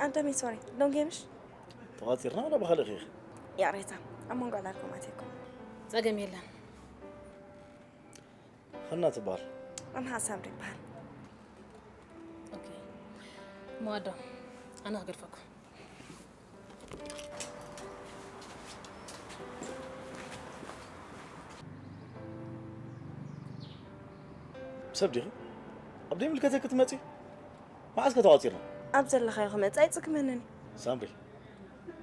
ኣዳሚ፣ ሶሪ፣ ሎንጌ ምሽ? ተዋፂርና ወላ ብኻልእ ኺኽ? ያሬታ፣ ኣብ መንጎ ዕላልኩም ኣትየኩም። ጸገም የለን። ኸና ትበሃል። ኣምሃ ሳምሪ ይበሃል። ኦኬ። እሞ ኣዶ፣ ኣነ ክገድፈኩም። ሰብ ዲኺ? ኣብ ደይ ምልከተኪ ትመጺ? መዓስ ከተዋፂርና? ኣብ ዘለኻዮ ክመጽእ ኣይጽግመንን እዩ። ሳምሪ፣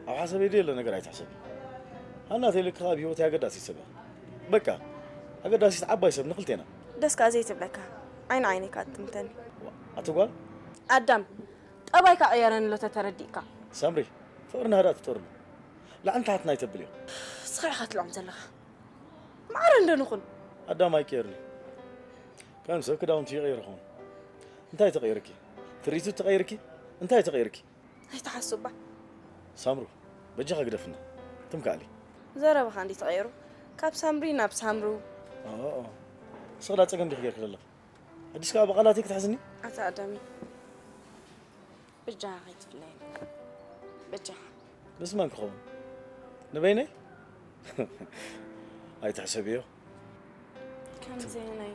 ኣብ ሓሳበይ ደየለ ነገር ኣይትሕሰቢ። ሃና ተይልካ ኣብ ህይወተይ ኣገዳሲት ሰብ እያ። በቃ፣ ኣገዳሲት ዓባይ ሰብ ንኽልቴና። ደስ ከኣ ዘይትብለካ፣ ዓይኒ ዓይነይ ከኣ ትምልተኒ። ኣቲ ጓል፣ ኣዳም፣ ጠባይካ ቅየረኒ ኣሎ ተተረዲእካ። ሳምሪ፣ ፍቕሪ ንሃዳእ ትጥርኑ። ላዕሊ ንታሕቲ ናይ ተብል እዩ። እስኻ ኢኻ ትልኦም ዘለኻ። ማዕረ እንዶ ንኹን። ኣዳም ኣይቀየርን እዩ። ከም ሰብ ክዳውንቲ ይቐይር ይኸውን። እንታይ ተቐይርኪ? ትርኢቱ ተቐይርኪ? እንታይ ተቐይርኪ? ኣይትሓስባ። ሳምሩ፣ በጃኻ ግደፍና። ትም ከኣሊ። ዘረባኻ እንዲ ተቐይሩ። ካብ ሳምሪ ናብ ሳምሩ። ኦ፣ ኦ። ስቕላ ጸገም ዲኺ ጌርኪ ዘለኺ? ኣዲስ ከኣ ብቓላተይ ክትሕዝኒ? ኣታ ኣዳሚ። በጃኻ ከይትፍለየኒ። በጃኻ። ምስ መን ክኸውን? ንበይነይ? ኣይትሕሰብዮ። ከምዘይናይ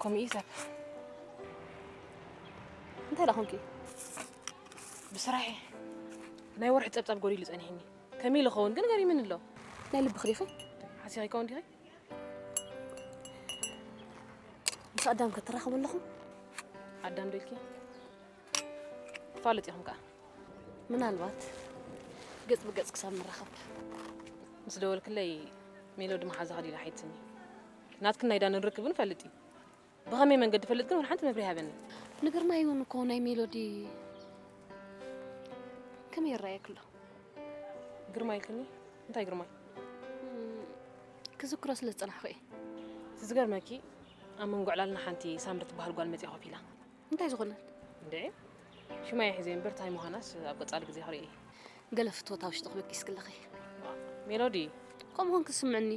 ከምኡ እዩ ሰብ። እንታይ ደኣ ኾንኪ? ብስራሐ ናይ ወርሒ ጸብጻብ ጎዲሉ ጸኒሕኒ። ከመይ ኢሉ ኸውን ግን ገሪምኒ ኣሎ። ናይ ልብኺ ዲኺ? ሓሲኺ ከውን ዲኺ? ምስ ኣዳም ክትራኸቡ ኣለኹም? ኣዳም ዶ ኢልኪ? ትፋለጥ ኢኹም ከኣ። ምናልባት ገጽ ብገጽ ክሳብ ንራኸብ። ምስ ደወልክለይ ሜሎዲ መሓዛኺ ዲላ ሓይትኒ። ናትክን ናይ ዳንን ርክብ እውን እፈልጥ እዩ። ብኸመይ መንገዲ እፈልጥ ግን ወላ ሓንቲ መብርሂ ሃበኒ። ንግርማይ እውን እኮ ናይ ሜሎዲ ከመይ ይረኣየኪ ኣሎ? ግርማይ ኢልክኒ? እንታይ ግርማይ? ክዝክሮ ስለ ዝጸናሕኩ እየ። እቲ ዝገርመኪ ኣብ መንጎ ዕላልና ሓንቲ ሳምሪ ትበሃል ጓል መጺኣ ኮፍ ኢላ። እንታይ ዝኾነት? እንድዒ ሽማ እየ ሒዘ እምበር ታይ ምዃናስ ኣብ ቀጻሊ ግዜ ክርኢ እየ። ገለ ፍትወት ኣብ ውሽጢ ክበኪስኪ ኣለኺ። ሜሎዲ ከምኡ ኾንኪ ዝስምዐኒ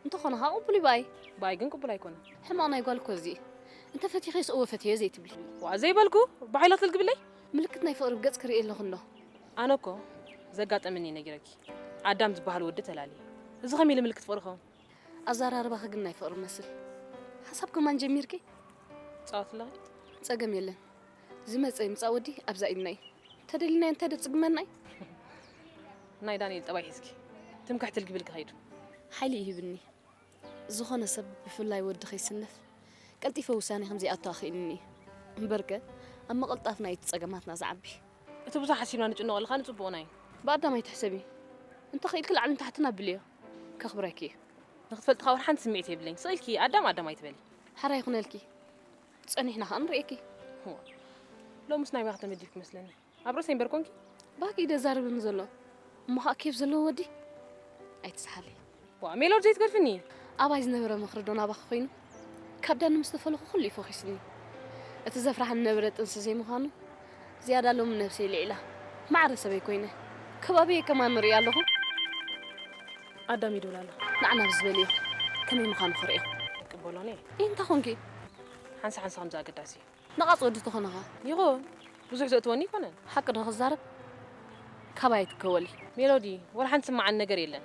እንተኾነ ኸኣ ቅቡል እዩ ብኣይ። ብኣይ ግን ቅቡል ኣይኮነን። ሕማቕ ናይ ጓል እኮ እዚ እዩ። እንተ ፈቲኸስ እወ ፈትየ ዘይትብሊ። ዋእ ዘይበልኩ ብሓይሊ ክትልግብለይ? ምልክት ናይ ፍቕሪ ብገጽ ክርኢ ኣለኹ እንዶ። ኣነ እኮ ዘጋጠመኒ እየ ነጊረኪ። ኣዳም ዝበሃል ወዲ ተላልየ። እዚ ከመይ ኢሉ ምልክት ፍቕሪ ይኸውን? ኣዘራርባኺ ግን ናይ ፍቕሪ መስል። ሓሳብ ከማን ጀሚርኪ? ትጻወቲ ኣለኺ? ጸገም የለን። ዝመጸ ይምጻእ ወዲ ኣብዛ ኢድና እዩ። ተደሊናዮ እንታይ ዶ ጽግመና እዩ? ናይ ዳንኤል ጠባይ ሒዝኪ ትምክሕቲ ልግብልኪ ከይዱ። ሓይሊ ይህብኒ። ዝኾነ ሰብ ብፍላይ ወዲ ከይስነፍ ቀልጢፈ ውሳኔ ከም ዘይኣቱ ኣኽኢሉኒ እዩ። እምበርከ ኣብ ምቕልጣፍና እዩ እቲ ጸገማትና ዝዓቢ። እቲ ብዙሕ ሓሲብና ንጭነቐሉ ከኣ ንጽቡቕና እዩ። ብኣዳም ኣይትሕሰቢ። እንተኽኢልኪ ላዕልን ታሕትን ኣብልዮ። ከኽብረኪ እዩ። ንኽትፈልጢ ከኣ ወላ ሓንቲ ስምዒት የብለይን። ስቕ ኢልኪ ኣዳም ኣዳም ኣይትበሊ። ሕራይ ይኹነልኪ። ጸኒሕና ከኣ ንርእየኪ። ሎምስ ናይ ባኽ ተመዲብኪ መስለኒ። ኣብ ርእሰይ እምበር ኮንኪ? ባክ እዩ ደዛርብኒ ዘሎ። እሞ ኸኣ ኬፍ ዘለዎ ወዲ ኣይትስሓሊ። ዋእ ሜሎድ ዘይትገድፍኒ። ኣባይ ዝነበረ ምኽሪ ዶ ናባኺ ኮይኑ? ካብ ዳኒ ምስ ተፈለኹ ኩሉ እዩ ፈኺስኒ። እቲ ዘፍርሓኒ ነበረ ጥንሲ ዘይምዃኑ ዝያዳ ሎሚ ነብሰይ ልዒላ። ማዕረ ሰበይ ኮይነ። ከባቢየ ከማን ንርኢ ኣለኹ። ኣዳም ይድውል ኣሎ። ንዓ ናብ ዝበልዮ ከመይ ምዃኑ ክርእዮ። ቅበሎኒ። እንታይ ኾንኪ? ሓንሳ ሓንሳ ከምዚ ኣገዳሲ እዩ። ነቓጽ ወዲ ተኾንኻ። ይኹን። ብዙሕ ዘእትወኒ ኣይኮነን። ሓቂ ዶ ክዛረብ? ካባይ ኣይትከወሊ። ሜሎዲ፣ ወላ ሓንቲ ዝስምዓኒ ነገር የለን።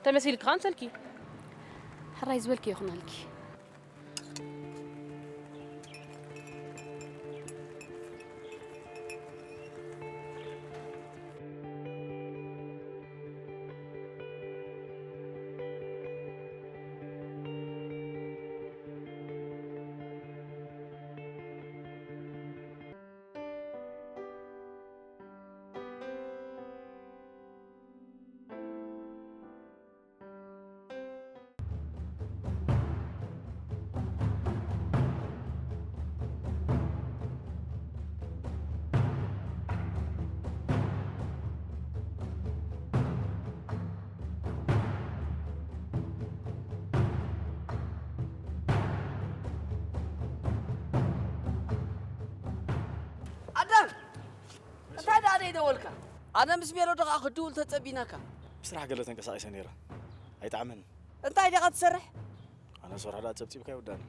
ተመሲልኪ ከኣ ኣምሰልኪ። ሕራይ ዝበልኪ ይኹነልኪ። ኣዳም፣ እንታይ ደኣ ዘይደወልካ? ኣነ ምስ ሜሎዲ ኸኣ ክድውል ተጸቢናካ። ብስራሕ ገለ ተንቀሳቒሰ ነይረ። ኣይጠዓመን። እንታይ ዲኻ ትሰርሕ? ኣነ ስራሕ ደኣ ጸብጺብካ ይወዳኒ።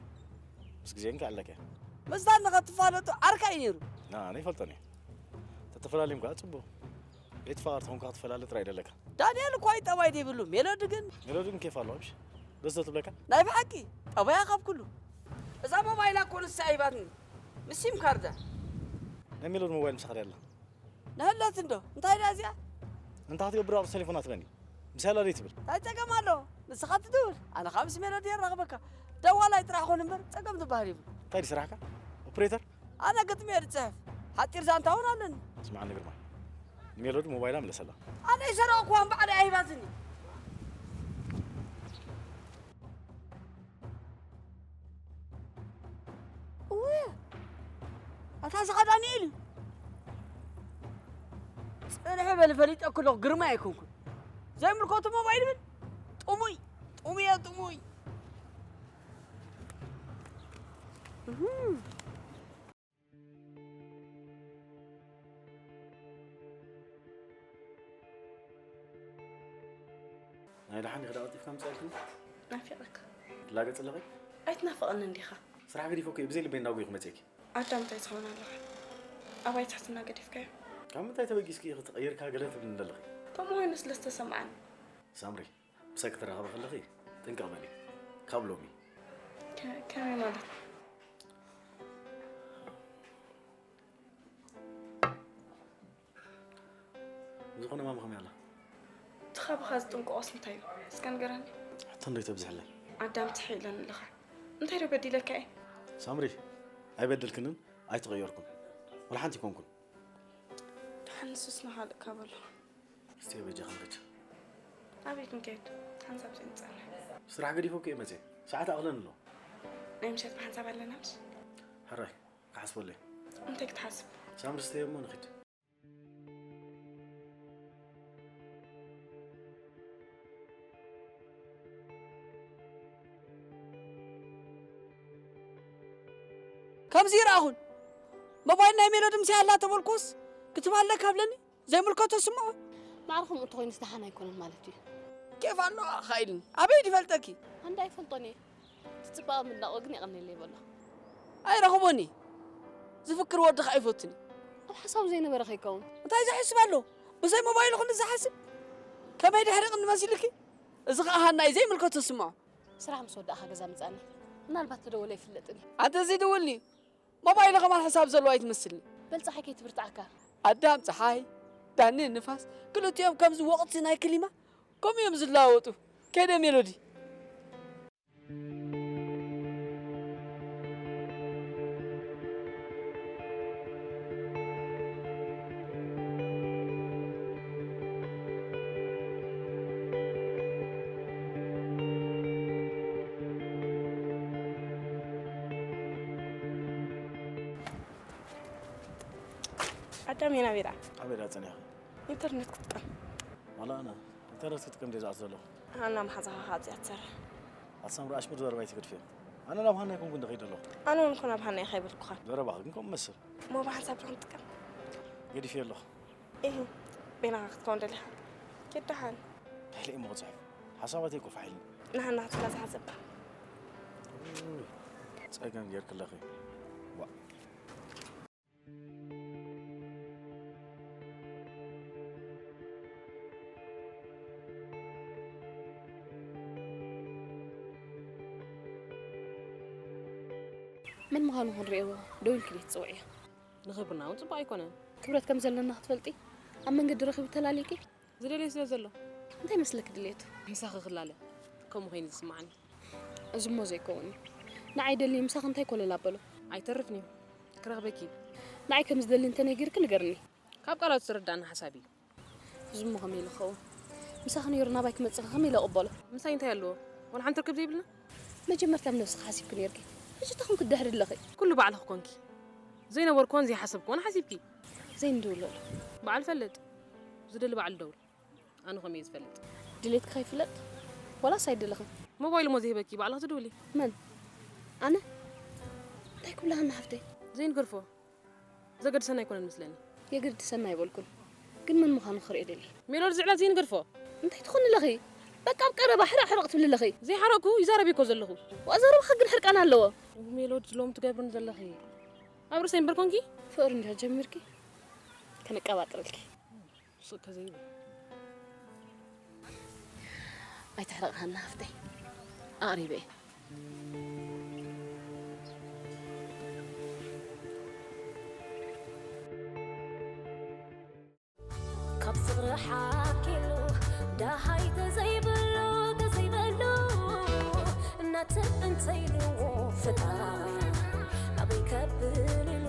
ምስ ግዜ ግን ክዕለከ። ምስታ ንኸትፋለጡ ዓርካ እዩ ነይሩ። ና፣ ኣነ ይፈልጦን እየ። ተተፈላለዩም ከኣ ጽቡቕ። ቤት ፍቓድ ተኾንካ ክትፈላለ ጥራይ ደለካ። ዳንኤል እኳ እዩ ጠባይ ዘይብሉ፣ ሜሎዲ ግን ሜሎዲ ግን ኬፍ ኣለዋ፣ እሺ? ደስ ዶ ትብለካ? ናይ ብሓቂ ጠባያ ካብ ኩሉ። እዛ ሞባይላ እኮ ንሳ ሂባትኒ። ምስ ሲም ካርዳ። ናይ ሜሎዲ ሞባይል ምሳኻ ድያ ኣላ? ንህለት እንዶ፣ እንታይ ድያ እዚኣ? እንታ ክትገብር ኣብቲ ቴሌፎን ኣትበኒ። ምሳይ ኣላ ደይ ትብል? እንታይ ጸገም ኣሎ? ንስኻ ትድውል፣ ኣነ ኸኣ ምስ ሜሎዲ የራኽበካ። ደዋላይ ጥራሕ ኹን እምበር ጸገም ዝበሃል የብሉ። እንታይ ድዩ ስራሕካ? ኦፕሬተር? ኣነ ግጥሚ እየ ዝጽሕፍ። ሓጺር ዛንታ እውን ኣለኒ። ስምዓኒ ግርማይ፣ ንሜሎዲ ሞባይላ ምለሰላ። ኣነ ይሰረቕኩዋን ባዕለይ ኣይባትኒ። እወ፣ ኣታ እዚ ኸ ዳንኤል እዩ። ጽንሒ በል፣ ፈሊጠኩ ኣለኹ፣ ግርማይ ኣይኮንኩን። ዘይምልከቱ ሞባይል ብል። ጥሙይ፣ ጥሙየ፣ ጥሙይ። እህም። ናይ ደሓን ኢኺ ዶ ቀልጢፍካ ምጻእክኒ? ናፊቐካ። ትላገጽ ኣለኺ? ኣይትናፍቐንን ዲኻ? ስራሕ ገዲፈ እኮ እየ ብዘይ ልበይ እናጎይኹ መጺእኪ። ኣዳም እንታይ ትኸውን ኣለኻ? ኣባይ ትሕትና ገዲፍካዮ? ካብ ምንታይ ተበጊስኪ ኢኺ ተቐይርካ ገለ ትብልኒ ዘለኺ? ከምኡ ኮይኑ ስለ ዝተሰምዓኒ። ሳምሪ፣ ምሳይ ክትራኸቢ ከለኺ ጥንቅቕ በሊ። ካብ ሎሚ። ከ-፣ ከመይ ማለት? ዝኾነ ማማ ከመይ ኣላ? እቲ ካባኻ ዝጥንቀቖስ እንታይ እዩ? እስከ ንገረኒ። ሕቶ እንዶ ይተብዝሐለይ። ኣዳም ትሕ ኢለኒ ኣለኻ። እንታይ ዶ በዲለካ እየ? ሳምሪ፣ ኣይበደልክንን ኣይተቐየርኩን። ወላ ሓንቲ ኣይኮንኩን። ደሓን ንሱስ ንኻልእካ በሎ። እስቲ በጃኻ ንኽድ። ኣበይ ክንከይድ? ሓንሳብ ዘይንጸንሕ። ስራሕ ገዲፈ እኮ እየ መጽየ። ሰዓት ኣኽለን ኣሎ። ናይ ምሸት ብሓንሳብ ኣለና ምሽ? ሕራይ፣ ክሓስበለይ። እንታይ ክትሓስብ? ሳምሪ ስተየ እሞ ንኽድ። ከምዚ ይረኣኹን። ሞባይል ናይ ሜሎዲ ምሳይ ኣላ ተበልኩስ፣ ክትባለ ካብለኒ፣ ዘይምልከቶ ስምዖ። ማዕረ ከምኡ እንተኾይኑስ ደሓን ኣይኮነን ማለት እዩ። ኬፍ ኣለዋ ኸኣ ኢልኒ። ኣበይ ድፈልጠኪ? ኣንዳ ኣይፈልጦን እየ። እቲ ጽባቐ ምድናቑ ግን የቐንየለይ በሎ። ኣይረኽቦን እየ። ዝፍቅር ወዲ ኸኣ ኣይፈቱን እየ። ኣብ ሓሳቡ ዘይነበረ ከይከውን። እንታይ ዘሕስብ ኣሎ? ብዘይ ሞባይሉ ክንዲ ዝሓስብ? ከመይ ድሕሪ ቅኒ መሲልኪ? እዚ ኸኣ ሃናይ ዘይምልከቶ ስምዖ። ስራሕ ምስ ወዳእኻ ገዛ ምጻኒ። ምናልባት ተደወለ ኣይፍለጥን እዩ። ኣንተ እዚ ደውልኒ። ሞባይለ ከማን ሕሳብ ዘለዎ ኣይትመስልኒ። በል ጸሓይ ከይትብርትዓካ። ኣዳም ጸሓይ፣ ዳኒ ንፋስ፣ ክልቲኦም ከምዚ ወቕቲ ናይ ክሊማ፣ ከምኡ እዮም ዝለዋወጡ። ከይደ ሜሎዲ። ኣዳም የናቢራ ኣበይ ደኣ ጸኒሕኺ? ኢንተርነት ክጥቀም። ዋላ ኣነ ኢንተርነት ክጥቀም ድየ ዝኣቱ ዘለኹ? ኣና መሓዛኻ ካብ እዚኣ ትሰርሕ። ኣቲ ሳምሪ ኣሽሙር ዘረባ ኣይትገድፍዮ። ኣነ ናብ ሃና ኣይኮንኩን ዝኸይድ ዘለኹ። ኣነ እውን እኮ ናብ ሃና እየ ከይበልኩኻ። ዘረባኺ ግን ከምኡ መስል። እሞ ብሓንሳብ ዶ ክንጥቀም? ገዲፍዮ ኣለኹ። እህ፣ በይናኻ ክትከውን ደሊኻ? ኪድ ደሓን። እንታይ ኢለ እሞ ክጽሕፍ? ሓሳባተይ እኮ ፋሕ ኢሉኒ። ንሃና ክትብላ ዝሓሰብካ። ኡይ፣ ጸገም ጌርክለኺ። ዋእ። መን ምዃኑ ክንርእዮ ደው ኢልኪ ድዩ ትጽውዕዮ? ንኽብርና እውን ጽቡቕ ኣይኮነን። ክብረት ከም ዘለና ክትፈልጢ ኣብ መንገዲ ረኺቡ ተላልዩኪ? ዝደልዮ ስለ ዘሎ። እንታይ መስለኪ ድሌቱ? ምሳኺ ክላለ ከምኡ ኮይኑ ዝስምዓኒ። እዚ እሞ ዘይከውን እዩ። ንዓይ ደልዩ ምሳኺ እንታይ ኮለል ኣበሎ? ኣይተርፍን እዩ። ክረኽበኪ እዩ። ንዓይ ከም ዝደሊ እንተነጊርኪ ንገርኒ። ካብ ቃላቱ ዝርዳእኒ ሓሳብ እዩ። እዚ እሞ ከመይ ኢሉ ክኸውን? ምሳኺ ነይሩ ናባይ ክመጽእ ከ ከመይ ኢለ እቕበሎ? ምሳይ እንታይ ኣለዎ? ዋላ ሓንቲ ርክብ ዘይብልና? መጀመርታ ንነብስኺ ሓሲብኪ ነይርኪ። ሕጂ እንታይ ኮንኪ ድሕሪ ኣለኺ? ኩሉ ባዕልኺ ኮንኪ። ዘይነበርክዎን ዘይሓሰብክዎን ሓሲብኪ። ዘይንድውለሉ። በዓል ፈልጥ። ዝደሊ በዓል ደውል። ኣነ ከመይ እየ ዝፈልጥ? ድሌትኪ ከይፍለጥ? ዋላስ ኣይደለኽን? ሞባይል እሞ ዘይህበኪ ባዕልኺ ትድውሊ። መን? ኣነ? እንታይ ክብላ ሃና ሓፍተይ? ዘይንገድፎ። ዘገድሰና ኣይኮነን መስለኒ። የገድሰና ኣይበልኩን። ግን መን ምዃኑ ክርኢ ደሊ። ሜሎድ ዝዕላ ዘይንገድፎ። እንታይ ትኾኒ ኣለኺ? በቃ ኣብ ቀረባ ሕረቕ ሕረቕ ትብሊ ኣለኺ። ዘይሓረቕኩ ይዛረብ እኮ ዘለኹ። ዋእ ዘረባኺ ግን ሕርቃን ኣለዎ። ሜሎድ ሎም ትገብርን ዘለኺ። ኣብ ርእሰይ እምበር ኮንኪ? ፍቕሪ እንዲያ ጀሚርኪ? ከነቀባጥረልኪ። ስቕ ከዘይብል። ኣይትሕረቕሃና ሃፍተይ። ኣቕሪበ እየ። ካብ ፍቕሪ ሓኪሉ ደሃይ ተዘይብሉ፣ ተዘይበሉ እናተ እንተይልዎ ፍታ ኣበይ ከብል ኢሉ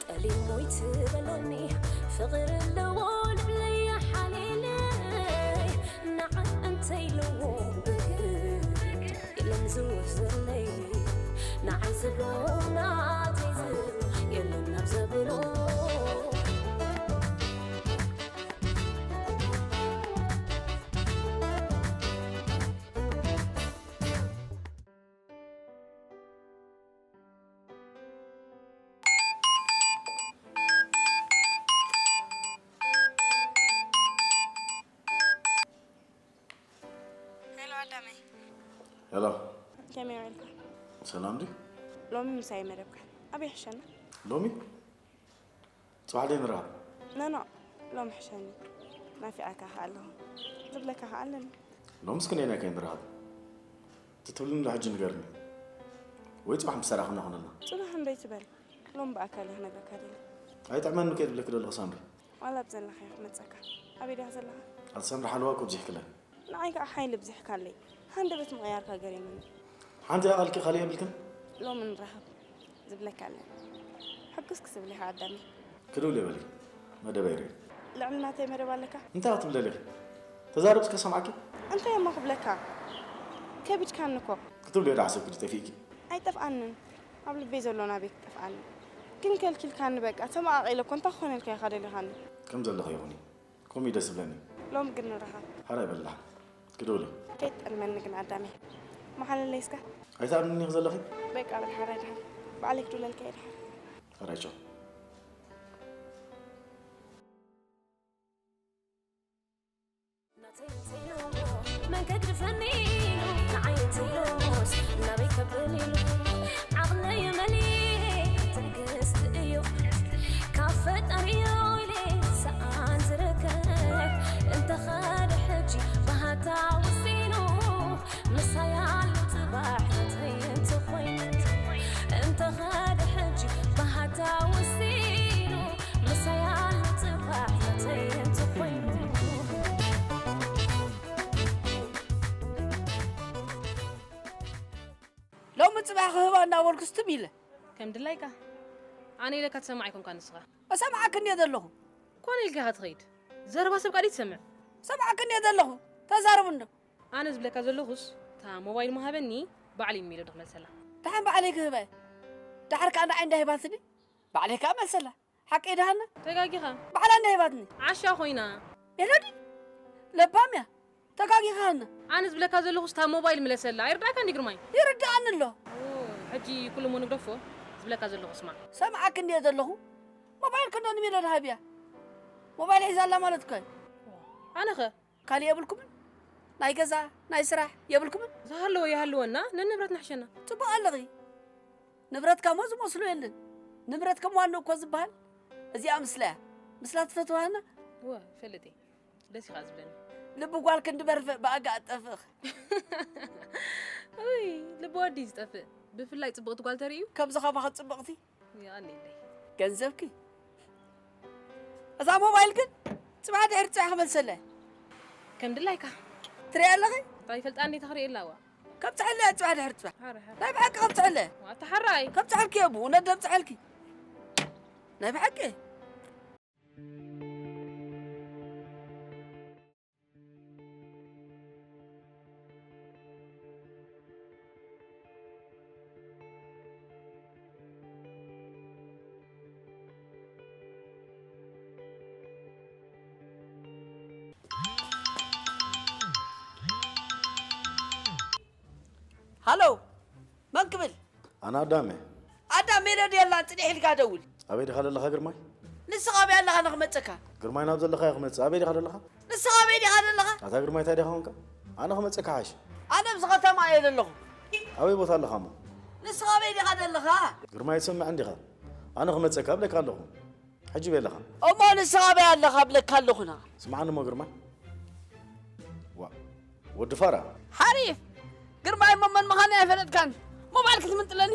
ጠሊሙ ይትበለኒ ፍቕሪ ኣለዎ ልብለይ ሓሊለይ ንዓ እንተይልዎ ብግድ የለን ዝውስነይ ንዓይ ዝብሎ ናተይ ዝብሎ የለን ናብ ዘብሎ። ሄሎ ኣዳመይ። ሄሎ። ከመይ ውዒልካ? ሰላም ድዩ? ሎሚ ምሳይ መደብካ ኣበይ ይሕሸና? ሎሚ? ጽባሕ ደይ ንራኸብ? ኖ፣ ኖ፣ ሎሚ ሕሸኒ። ናፊቐካ ከኣ ኣለኹ። ዝብለካ ከኣ ኣለኒ። ሎምስ ክንደየናይ ከይንራኸብ? እቲ ትብልኒ ዶ ሕጂ ንገርኒ? ወይ ጽባሕ ምስ ተራኸብና ኾነልና? ጽባሕ እምበይ ትበል። ሎሚ ብኣካል እየ ክነግረካ ደልየ። ኣይጥዕመኒ ከ ዝብለኪ ዘለኹ ሳምሪ። ዋላ ኣብ ዘለኻዮ ክመጸካ። ኣበይ ዲኻ ዘለኻ? ኣቲ ሳምሪ ሓለዋ እኮ ኣብዚሕክለይ። ንዓይ ከኣ ሓይሊ ኣብዚሕካለይ። ሃንደበት ምቕያርካ ገሪሙኒ። ሓንቲ እያ ቃልኪ፣ ካልእ የብልክን? ሎሚ ንራኸብ ዝብለካ ኣለኒ። ሕጉስ ክስብል ኢኻ ኣዳሚ። ክድውል የበሊ። መደበይ ርኢ። ልዕሊ ናተይ መደብ ኣለካ? እንታይ ክትብሊ ደሊኺ? ተዛረብስ ከሰምዓኪ? እንታይ እሞ ክብለካ? ከቢድካኒ እኮ። ክትብልዮ ደኣ ሓሰብኪ ድዩ ጠፊእኪ? ኣይጠፍኣንን። ኣብ ልበይ ዘሎ ናበይ ክጠፍኣኒ? ግን ከልኪልካኒ በቃ። ተመቓቒለ እኮ እንታይ ክኾነልካ ኢኻ ደሊኻኒ? ከም ዘለኺ ይኹኒ። ከምኡ እዩ ደስ ዝብለኒ። ሎም ግን ንራኸብ። ሓራይ በላ። ክደውል እየ። ከይትጠልመኒ ግን ኣዳመይ። መሓለለይ እስከ። ኣይትኣምንኒ ዘለኺ? በቃ በል ሓራይ ድሓን። ባዕለይ ክድውለልካ እየ ድሓን። ሓራይ ቻው። ናተይ እንተይሉ መን ከግድፈኒ ኢሉ ንዓይ እንተይሉስ ናበይ ከብል ኢሉ ዓቕለይ መሊኤ ትዕግስቲ እዩ ካብ ፈጣሪዮ ኢለ ሰኣን ዝርከብ እንተኸደ ሕጂ ባህታ ወሲኑ ምሳይ ኣሎ ጽባሕ ናተይ እንተኾይኑ እንተኸደ ሕጂ ባህታ ወሲኑ ምሳይ ኣሎ ጽባሕ ናተይ እንተኾይኑ። ሎሚ ጽባሕ ክህባ እናበልኩ ስትም ኢለ። ከም ድላይካ። ኣነ ኢለካ ትሰምዕ ኣይኮንካ ንስኻ። እሰምዓክ እንድየ ዘለኹ። ኮነ ኢልካ ኢኻ ትኸይድ። ዘረባ ሰብ ቃል ትሰምዕ። እሰምዓክ እንድየ ዘለኹ። ተዛረብ እንዶ። ኣነ ዝብለካ ዘለኹስ፣ እታ ሞባይል ምሃበኒ፣ ባዕለይ ሜሎዲ ክመልሰላ። ደሓን ባዕለይ ክህባ እየ። ደሓር ከኣ ንዓይ እንዳ ሂባትኒ፣ ባዕለይ ከኣ መልሰላ። ሓቀይ ደሃና? ተጋጊኻ። ባዕላ እንዳ ሂባትኒ። ዓሻ ኮይና። ሜሎዲ? ለባም እያ። ተጋጊኻ ሃና። ኣነ ዝብለካ ዘለኹስ፣ እታ ሞባይል ምለሰላ። ኣይርዳእካን ድዩ ግርማይ? ይርድኣኒ ኣሎ። ኦ፣ ሕጂ ኩሉ እሞ ንግደፎ። ዝብለካ ዘለኹ ስማዕ። ሰምዓክ እንድየ ዘለኹ። ሞባይል ክንዶ ንሜሎዲ ሃብያ? ሞባይል ሒዛ ኣላ ማለት እኮ እዩ። ኣነኸ? ካልእ የብልኩምን? ናይ ገዛ፣ ናይ ስራሕ የብልኩምን? ዝሃለወ ይሃልወና፣ ነንብረት ንሕሸና። ጽቡቕ ኣለኺ። ንብረትካ እሞ ዝመስሎ የለን። ንብረት ከም ዋንኡ እኮ ዝበሃል እዚኣ ምስላ እያ። ምስላ ትፈትዋ ሃና? እወ፣ እፈልጥ እየ። ደስ ኢኻ ዝብለኒ። ልቢ ጓል ክንዲ በርፍእ ብኣጋ ኣጠፍእኽ። እይ፣ ልቢ ወዲ እዩ ዝጠፍእ። ብፍላይ ጽብቕቲ ጓል ተርእዩ? ከምዚ ከማኺ ጽብቕቲ? የቐንየለይ። ገንዘብኪ። እዛ ሞባይል ግን ጽባሕ ድሕሪ ጽባሕ ክመልሰላ እየ። ከም ድላይካ። ትሪኢ ኣለኺ? እንታይ ይፈልጣ እንዴ ተኽሪኤላ እዋ? ከብጽሐላ እየ ጽባሕ ድሕሪ ጽባሕ። ሓረ፣ ሓረ። ናይ ብሓቂ ከብጽሐላ እየ። ዋታ ሓራይ። ከብጽሐልኪ እየ ብእውነት ደብጽሐልኪ። ናይ ብሓቂ። ሃሎ፣ መን ክብል? ኣነ ኣዳም እየ። ኣዳም ሜሎዲ የላን፣ ጽኒሕ ኢልካ ደውል። ኣበይ ዲኻ ዘለኻ ግርማይ? ንስኻ ኣበይ ኣለኻ? ኣነ ክመጸካ። ግርማይ ናብ ዘለኻዮ ክመጽእ። ኣበይ ዲኻ ዘለኻ? ንስኻ ኣበይ ዲኻ ዘለኻ? ኣታ ግርማይ፣ እንታይ ዲኻ ኾንካ? ኣነ ክመጸካ ሓሽ። ኣነ ኣብዚ ከተማ እየ ዘለኹ። ኣበይ ቦታ ኣለኻ እሞ? ንስኻ ኣበይ ዲኻ ዘለኻ? ግርማይ፣ ትሰምዕ እንዲኻ? ኣነ ክመጸካ እብለካ ኣለኹ። ሕጂ በይ ኣለኻ። እሞ ንስኻ ኣበይ ኣለኻ እብለካ ኣለኹ። ና። ስምዓኒ እሞ ግርማይ። ዋ፣ ወዲ ፋራ። ሓሪፍ! ግርማይ እሞ መን ምዃኑ ኣይፈለጥካን። ሞባይል ክትምንጥለኒ።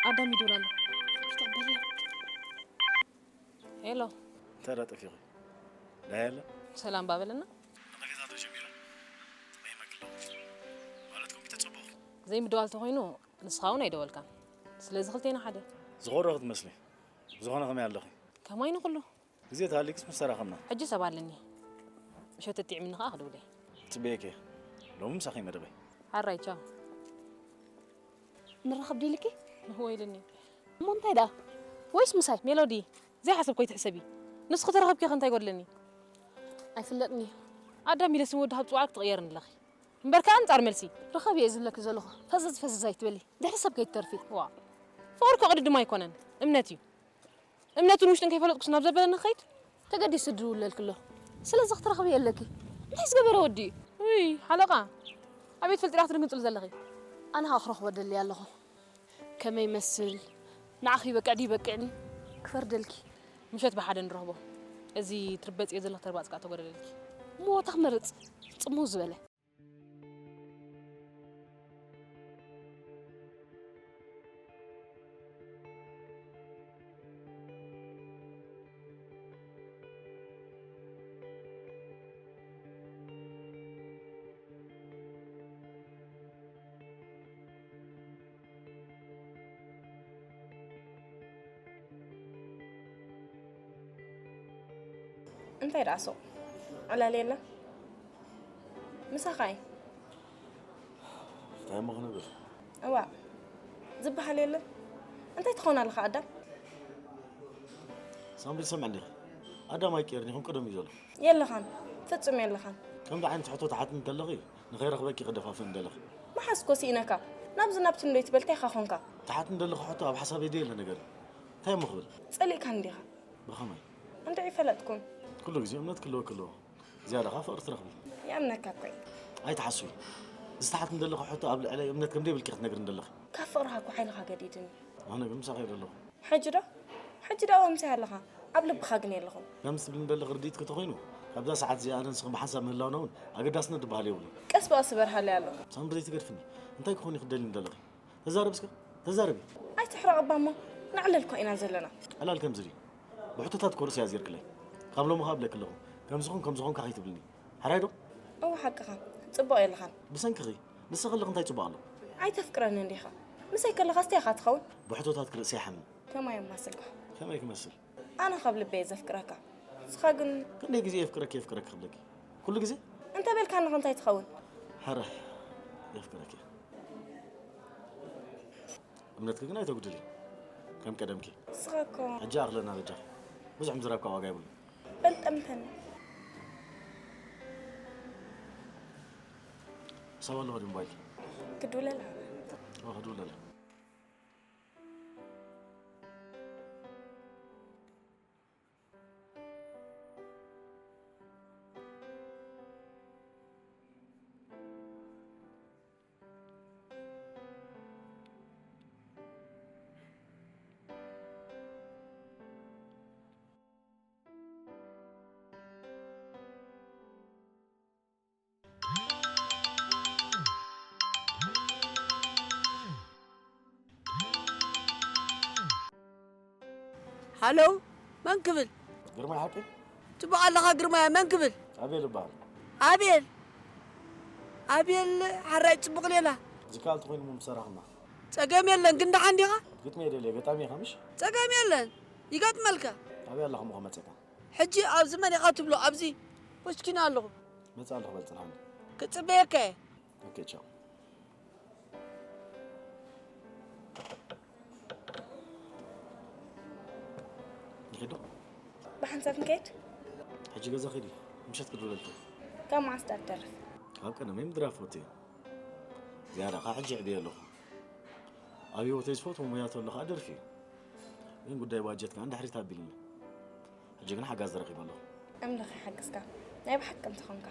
ኣዳም ይደውል ኣሎ። ተቐበልዮ። ሄሎ። እንታይ ደኣ ጠፊእኺ? ደሃይ ኣለ? ሰላም ባበልና። ኣነ ገዛ ዶ ጀሚረ? ተቐይመኪ ኣለኹ። ማለት ኮምፒተር ጸበኹ። ዘይምድዋል ተኾይኑ ንስኻ እውን ኣይደወልካን። ስለዚ ክልቴና ሓደ። ዝኸርኦ ክትመስሊ። ብዝኾነ ከመይ ኣለኺ? ከማይ ንኹሉ። ግዜ ተሃልዩክስ ምስ ተራኸብና። ሕጂ ሰብ ኣለኒ። ምሸት ጥዒምኒ ኸኣ ክድውል እየ። ጽበየኪ እየ። ሎሚ ምሳኺ መደበይ። ሓራይ ቻው። ንራኸብ ዲልኪ? እወ ኢልኒ። እሞ እንታይ ደኣ? ወይስ ምሳይ? ሜሎዲ፣ ዘይሓሰብኮ ኣይትሕሰቢ። ንስኺ ተረኸብኪ ኸ እንታይ ይጎድለኒ? ኣይፍለጥን እዩ። ኣዳም ኢለ ስም ወዲ ሃብ ጽዋዕክ ትቕየርኒ ኣለኺ። እምበር ከኣ ኣንጻር መልሲ። ርኸቢ እየ ዝብለኪ ዘለኹ። ፈዘዝ ፈዘዝ ኣይትበሊ። ድሕሪ ሰብ ከይትተርፊ። ዋ። ፍቕሪ ከቕድድም ኣይኮነን። እምነት እዩ። እምነትን ውሽጥን ከይፈለጥኩስ ናብ ዘበለኒ ክኸይድ? ተገዲሱ ድውለልኪ ኣሎ። ስለዚ ክትረኽብዮ ኣለኪ። እንታይ ዝገበረ ወዲ እዩ? ውይ፣ ሓለቓ። ኣበይ ትፈልጢ ዲኻ ክትድንግጽሉ ዘለኺ? ኣነ ኸኣ ክረኽቦ ደልየ ኣለኹ። ከመይ ይመስል? ንዓኺ ይበቅዕ ድዩ ይበቅዕኒ? ክፈርደልኪ። ምሸት ብሓደ ንረኽቦ። እዚ ትርበጽዮ ዘለኺ ተርባጽ ከኣ ተጎደለልኪ። እሞ እታ ክመርጽ ጽምው ዝበለ። እንታይ ደኣ ሱቕ? ዕላል የለን? ምሳኻ እየ። እንታይ እሞ ክነግር? እዋእ፣ ዝበሃል የለን። እንታይ ትኾን ኣለኻ ኣዳም? ሳምሪ፣ ትሰምዕኒ ዲኺ? ኣዳም ኣይቀየርን ኢኹም፣ ቀደም እዩ ዘሎ። የለኻን፣ ፍጹም የለኻን። ከምዚ ዓይነት ሕቶ ትሓትኒ እንተለኺ፣ ንኸይረኽበኪ ክደፋፍእኒ ደለኺ። መሓዝኮ ስኢነካ። ናብዚ ናብቲ እንዶ ይትበል፣ እንታይ ኢኻ ኾንካ? ትሓትኒ ደለኺ ሕቶ ኣብ ሓሳበይ ደየለ ነገር እዩ። እንታይ እሞ ክብል? ጸሊእካኒ ዲኻ? ብኸመይ? እንድዒ ፈለጥኩን። ኩሉ ግዜ እምነት ክህልወኪ ኣለዎ። ዝያዳ ኸኣ ፍቕሪ ትረኽቢ። ይኣምነካ እኮ እየ። ኣይትሓስዊ። ዝተሓትኒ ዘለኺ ሕቶ ኣብ ልዕለይ እምነት ከም ዘይብልኪ ክትነግርኒ ዘለኺ። ካብ ፍቕርኻ እኮ ሓይልኻ ገዲድኒ። ኣነ ግን ምሳኺ እየ ዘለኹ። ሕጂ ዶ? ሕጂ ደኣ ምሳይ ኣለኻ። ኣብ ልብኻ ግን የለኹን። ከምዚ ትብልኒ ዘለኺ ርድኢትኪ ተኾይኑ፣ ኣብዛ ሰዓት እዚኣ ኣነ ንስኺ ብሓንሳብ ምህላውና እውን ኣገዳስነት ዝበሃል የብሉን። ቀስ ብቐስ ይበርሃለይ ኣሎ። ሳምሪ ዘይትገድፍኒ። እንታይ ክኾን እዩ ክትደልይኒ ዘለኺ? ተዛረቢ እስከ፣ ተዛረቢ። ኣይትሕረቕ እባ እሞ፣ ንዕለል እኳ ኢና ዘለና። ዕላል ከምዚ ድዩ? ብሕቶታት እኮ ርእሰይ ኣዚርክለይ። ካብ ሎሚ ኸኣ እብለኪ ኣለኹ፣ ከምዚ ኹን፣ ከምዚ ኾንካ ከይትብልኒ። ሕራይ ዶ? እወ ሓቅኻ፣ ጽቡቕ የለኻን። ብሰንክኺ፣ ንስኺ ከለኺ እንታይ ጽቡቕ ኣሎ? ኣይተፍቅረንን ዲኻ? ምሳይ ከለኻስ እንታይ ኢኻ ትኸውን? ብሕቶታትኪ ርእሰይ ይሓምም። ከማይ የማስልካ። ከመይ ክመስል? ኣነ ካብ ልበይ እየ ዘፍቅረካ። ንስኻ ግን ክንደይ ግዜ የፍቅረኪ፣ የፍቅረኪ ክብለኪ? ኩሉ ግዜ? እንተ በልካኒ ኸ እንታይ ትኸውን? ሕራይ፣ የፍቅረኪ። እምነትኪ ግን ኣይተጉድሊ። ከም ቀደምኪ። ንስኻ እኮ ሕጂ ኣኽለና በጃኺ። ብዙሕ ምዝራብ ካብ ዋጋ የብሉን። በል ጠምተኒ። ሰብ ኣለዎ ድዩ ሞባይልኪ? ክድውለላ። ኦ፣ ክድውለላ። ሃሎ፣ መን ክብል? ግርማይ ሓቂ? ጽቡቕ ኣለኻ ግርማይ፣ መን ክብል? ኣቤል እበሃል። ኣቤል? ኣቤል ሓራይ ጽቡቕ ሌላ። ዝከኣል ተኾይኑ እሞ ምስ ሰራሕና። ጸገም የለን፣ ግን ደሓን ዲኻ? ግጥሚ እየ ደልየ፣ ገጣሚ ኢኻ ምሽ? ጸገም የለን፣ ይገጥመልካ። ኣበይ ኣለኻ እሞ ከመጸካ? ሕጂ ኣብዚ መን ኢኻ ትብሎ? ኣብዚ ወስኪና ኣለኹ። መጻ ኣለኹ በል ጽንሓኒ። ክጽበየከ። ኦኬ ቻው። ንኺዶ ብሓንሳብ ንከይድ። ሕጂ ገዛ ኺዲ። ምሸት ክድውለልኪ። ካብ መዓስ ዳትደርፍ? ካብ ቀደመይ ምድራፍ ወት ዝያዳ ካ ሕጂ ዕብየ ኣለኹ። ኣብ ህይወተይ ዝፈትዎ ሙያ ተሎ ከዓ ደርፊ እዩ። ግን ጉዳይ ባጀት ከዓ እንድሕሪት ኣቢልኒ። ሕጂ ግን ሓጋዝ ረኺበ ኣለኹ። ኣምላኽ ይሓግዝካ። ናይ ብሓቂ እንተኾንካ።